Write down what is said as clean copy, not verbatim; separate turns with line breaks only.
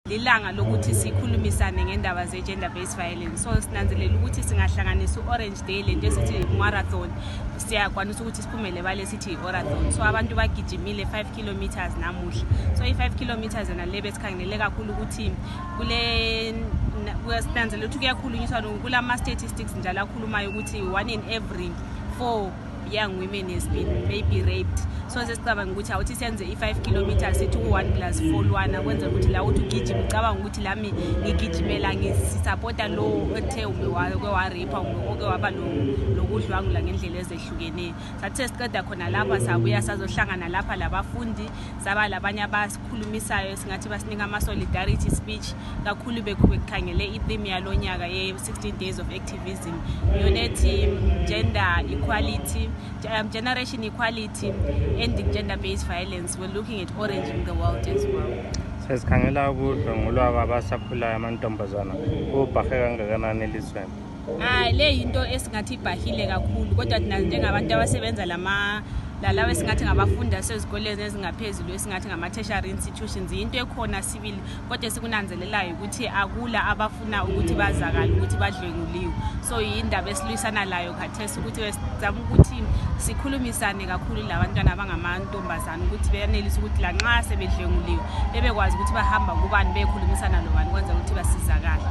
lilanga lokuthi sikhulumisane ngendaba ze-gender based violence. So sinanzelela ukuthi singahlanganisa u-Orange Day le nto sithi marathon, siyakwanisa ukuthi siphumele bale sithi i-orathon. So abantu bagijimile 5 kilometers namuhla. So i-5 kilometers yona le besikhangelele kakhulu ukuthi sinanzelela ukuthi kuyakhulunyiswa kulama-statistics njalo akhulumayo ukuthi 1 in every 4 young women has been maybe raped. So sesicabanga ukuthi awuthi senze i-5 kilometers sithi ku1+4 lwana kwenzela ukuthi la uthi ugijima ucabanga ukuthi lami ngigijimela ngisupporta lo ethe wa-rape oke waba lokudlwangula ngendlela ezehlukeneyo. Sathi sesiqeda khona lapha sabuya sazohlangana lapha labafundi saba labanye abasikhulumisayo singathi basinika ama-solidarity speech kakhulu bekukhangele i-theme yalonyaka ye-16 days of activism unity, gender equality, generation equality, ending gender-based violence. We're looking at orange in the world as well.
Sesikhangela ukudla lwabo abasakhulayo amantombazana ubhahe kangakanani elizweni.
Le yinto esingathi ibhahile kakhulu kodwa thina njengabantu abasebenza lalawe singathi ngabafunda sezikoleni ezingaphezulu esingathi ngama-tertiary institutions into ekhona civil kodwa sikunanzelelayo ukuthi akula abafuna ukuthi bazakale ukuthi badlwenguliwe. So yindaba esilwisana layo khathesi ukuthi sizama ukuthi sikhulumisane kakhulu labantwana abangamantombazana ukuthi benelise ukuthi la nxa sebedlwenguliwe bebekwazi ukuthi bahamba kubani bekhulumisana nobani kwenza ukuthi basizakale.